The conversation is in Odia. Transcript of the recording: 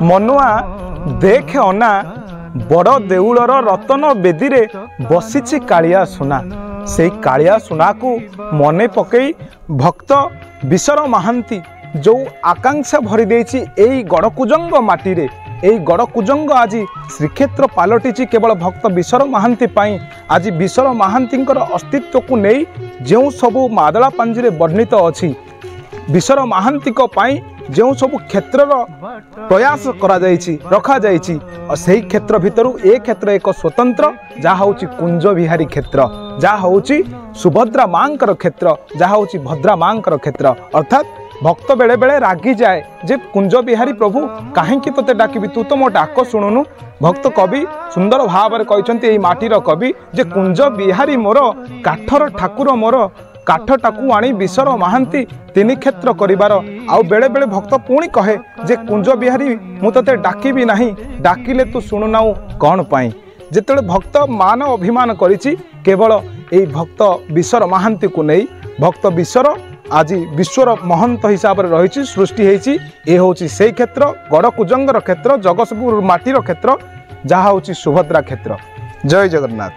ମନୁଆ ଦେଖେ ଅନା, ବଡ଼ ଦେଉଳର ରତନ ବେଦୀରେ ବସିଛି କାଳିଆ ସୁନା। ସେଇ କାଳିଆ ସୁନାକୁ ମନେ ପକେଇ ଭକ୍ତ ବିଶର ମହାନ୍ତି ଯେଉଁ ଆକାଂକ୍ଷା ଭରି ଦେଇଛି ଏଇ ଗଡ଼କୁଜଙ୍ଗ ମାଟିରେ, ଏଇ ଗଡ଼କୁଜଙ୍ଗ ଆଜି ଶ୍ରୀକ୍ଷେତ୍ର ପାଲଟିଛି କେବଳ ଭକ୍ତ ବିଶର ମହାନ୍ତି ପାଇଁ। ଆଜି ବିଶର ମହାନ୍ତିଙ୍କର ଅସ୍ତିତ୍ୱକୁ ନେଇ ଯେଉଁ ସବୁ ମାଦଳା ପାଞ୍ଜିରେ ବର୍ଣ୍ଣିତ ଅଛି, ବିଶର ମହାନ୍ତିଙ୍କ ପାଇଁ ଯେଉଁ ସବୁ କ୍ଷେତ୍ରର ପ୍ରୟାସ କରାଯାଇଛି, ରଖାଯାଇଛି, ସେହି କ୍ଷେତ୍ର ଭିତରୁ ଏ କ୍ଷେତ୍ର ଏକ ସ୍ୱତନ୍ତ୍ର, ଯାହା ହେଉଛି କୁଞ୍ଜ ବିହାରୀ କ୍ଷେତ୍ର, ଯାହା ହେଉଛି ସୁଭଦ୍ରା ମାଙ୍କର କ୍ଷେତ୍ର, ଯାହା ହେଉଛି ଭଦ୍ରା ମାଙ୍କର କ୍ଷେତ୍ର। ଅର୍ଥାତ୍ ଭକ୍ତ ବେଳେବେଳେ ରାଗିଯାଏ ଯେ କୁଞ୍ଜ ବିହାରୀ ପ୍ରଭୁ, କାହିଁକି ତୋତେ ଡାକିବି, ତୁ ତ ମୋ ଡାକ ଶୁଣୁନୁ। ଭକ୍ତ କବି ସୁନ୍ଦର ଭାବରେ କହିଛନ୍ତି, ଏଇ ମାଟିର କବି, ଯେ କୁଞ୍ଜ ବିହାରୀ ମୋର କାଠର ଠାକୁର, ମୋର କାଠଟାକୁ ଆଣି ବିଶର ମହାନ୍ତି ତିନି କ୍ଷେତ୍ର କରିବାର। ଆଉ ବେଳେବେଳେ ଭକ୍ତ ପୁଣି କହେ ଯେ କୁଞ୍ଜ ବିହାରୀ, ମୁଁ ତୋତେ ଡାକିବି ନାହିଁ, ଡାକିଲେ ତୁ ଶୁଣୁନାହୁଁ କ'ଣ ପାଇଁ? ଯେତେବେଳେ ଭକ୍ତ ମାନ ଅଭିମାନ କରିଛି କେବଳ ଏଇ ଭକ୍ତ ବିଶର ମହାନ୍ତିକୁ ନେଇ, ଭକ୍ତ ବିଶର ଆଜି ବିଶ୍ୱର ମହନ୍ତ ହିସାବରେ ରହିଛି, ସୃଷ୍ଟି ହେଇଛି। ଏ ହେଉଛି ସେଇ କ୍ଷେତ୍ର, ଗଡ଼କୁଜଙ୍ଗର କ୍ଷେତ୍ର, ଜଗତସିଂହପୁର ମାଟିର କ୍ଷେତ୍ର, ଯାହା ହେଉଛି ସୁଭଦ୍ରା କ୍ଷେତ୍ର। ଜୟ ଜଗନ୍ନାଥ।